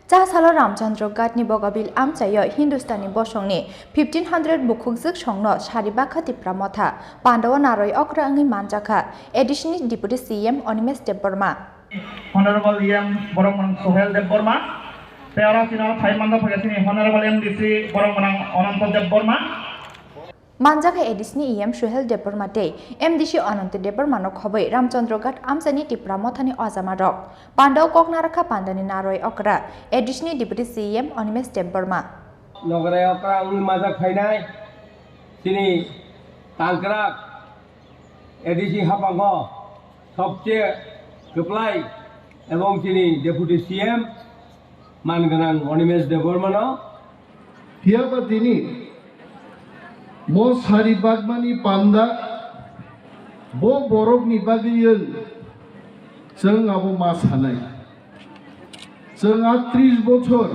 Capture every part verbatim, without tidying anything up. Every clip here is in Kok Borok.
Cha salo Ramchandra Ghatni Bogabil amchaio Hindustani bosongni fifteen hundred bukhukjwk songno sari bakha Tipra Motha, pandao naroi okra wngwi manjakha A D C ni Deputy C M Animesh Debbarma. Honorable E M borok mwnang Sohel Debbarma, tei oro chini phai manjak phaikha chini Honorable M D C borok mwnang Ananto Debbarma. Manjakha A D C ni E M Suhel Debbarma tei M D C Ananto Debbarma no khobwi Ramchandra Ghat amchaini Tipra Mothani ojamarok. Pandao kok narakha pandani naroi okra A D C ni Deputy C M Animesh Debbarma. Nograi okra wngwi majak phainai chini tangkrak A D C haphango sobche kwplai ebong chini Deputy C M man gwnang Animesh Debbarmano. Phiya ba tini mo sari bagmani panda bo borokni bagwi wng, chwng abo ma sanai. Chwng aatris bochor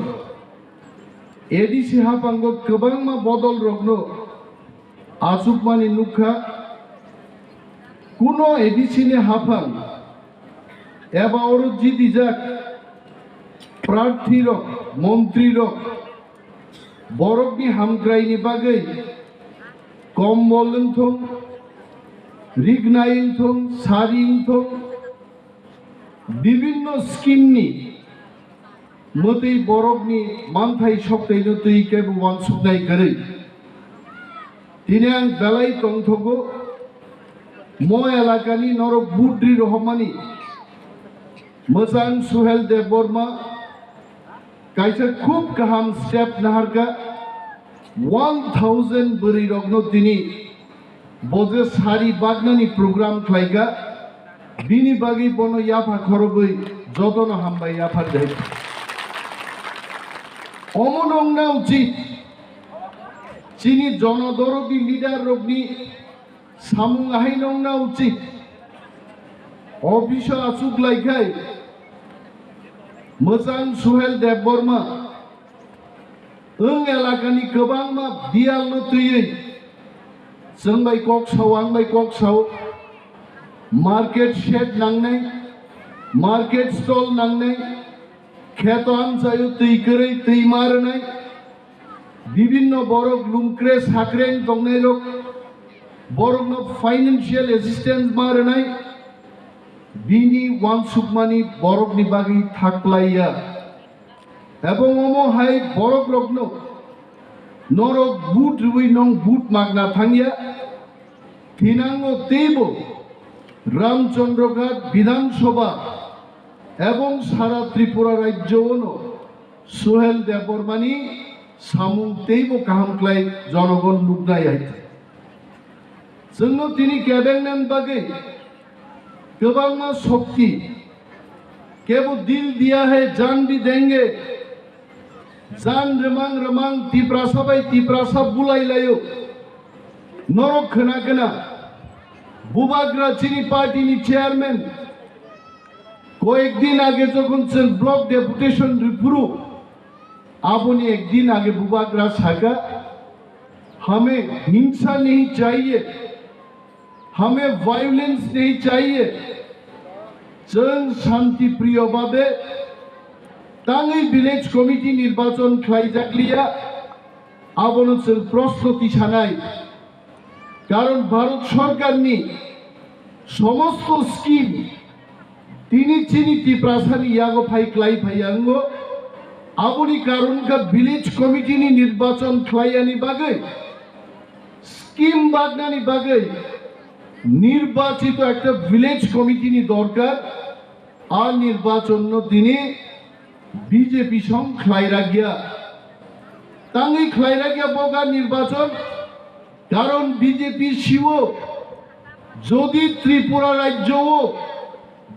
A D C haphango kwbangma bodolrokno achukmani nukha. Kuno A D C ni haphang eba oro jidijak prarthi rok, montri rok borokni hamkraini bagwi kombol wngthong, rignai wngthong, sari wngthong, bibinno scheme ni mwtwi borokni manthai soktaino twi kebo uansuknai kwrwi. Tini ang belai tongthogo, mo elakani norok budri rohormani mwchang Suhel Debbarma kaisa khub kaham step naharkha. One thousand bwrwi rokno tini bo je sari bagnani program khlaikha, bini bagwi bono yapha khorogwi jotono hambai yapharjai. Omo nongna uchit chini jonodorodi leader rokni samung ahai nongna uchit. Office o achuk laikhai mwchang Suhel Debbarma wng elakani kwbangma biyalno twiwi chwng bai kok sao, ang bai kok sao, market shed nangnai, market stall nangnai, kheto amchaio twi kwrwi twi ma rwnai, bibinno borok lungkre sakreng tongnairok borokno financial assistance ma rwnai, bini uansukmani borokni bagwi thaklaiya. Ebong omo hai borok rokno norok vote rwui nong vote magna thangya. Thinango teibo Ramchandra Ghat Bidhan Sabha ebong sara Tripura rajyo ono Suhel Debbarmani samung teibo kaham khlai jonogon nuknai hai. Chwngno tini kebengnani bagwi kwbangma shokti, kebo dil diya hai jaan bhi denge, jaan remang remang Tiprasa bai Tiprasa bulai laio. Norok khna khna Bubagra chini party ni chairman koyek din age jokhon chwng block deputation riphuru, aboni ek din age Bubagra saka, hame hingsa nahi chahiye, hame violence nahi chahiye. Chwng shanti priyo babe tangwi village committee nirbachon khlaijakliya, abono chwng proshno tisanai. Karon Bharat Sorkarni somosto scheme tini chini Tiprasani yago phai klai phaiya wngo. Aboni karon wngkha village committee ni nirbachon khlaiyani bagwi, scheme bagnani bagwi nirbachito ekta village committee ni dorkar. A nirbachon no tini B J P song khlai rakya. Tangwi khlai rakya boga nirbachon, karon B J P siwo jodi Tripura rajyo o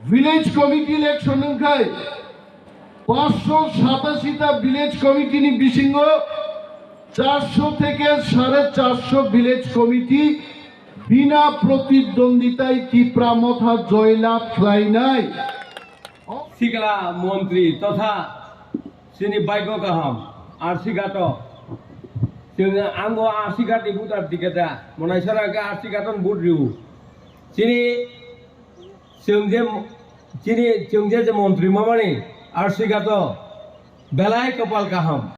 village committee election wngkhai, paanch sho satashi ta village committee ni bisingo char sho theke sare char sho village committee bina protidwonditai Tipra Motha joylab khlainai. Sikla montri totha chini baigo kaham R C Ghato. Chwng ang bo R C Ghat ni voter ticket a, monai sara ke R C Ghato ni vote riu. Chini chwng je, chini chwng je je montri mamani R C Ghato. Belai kopal kaham.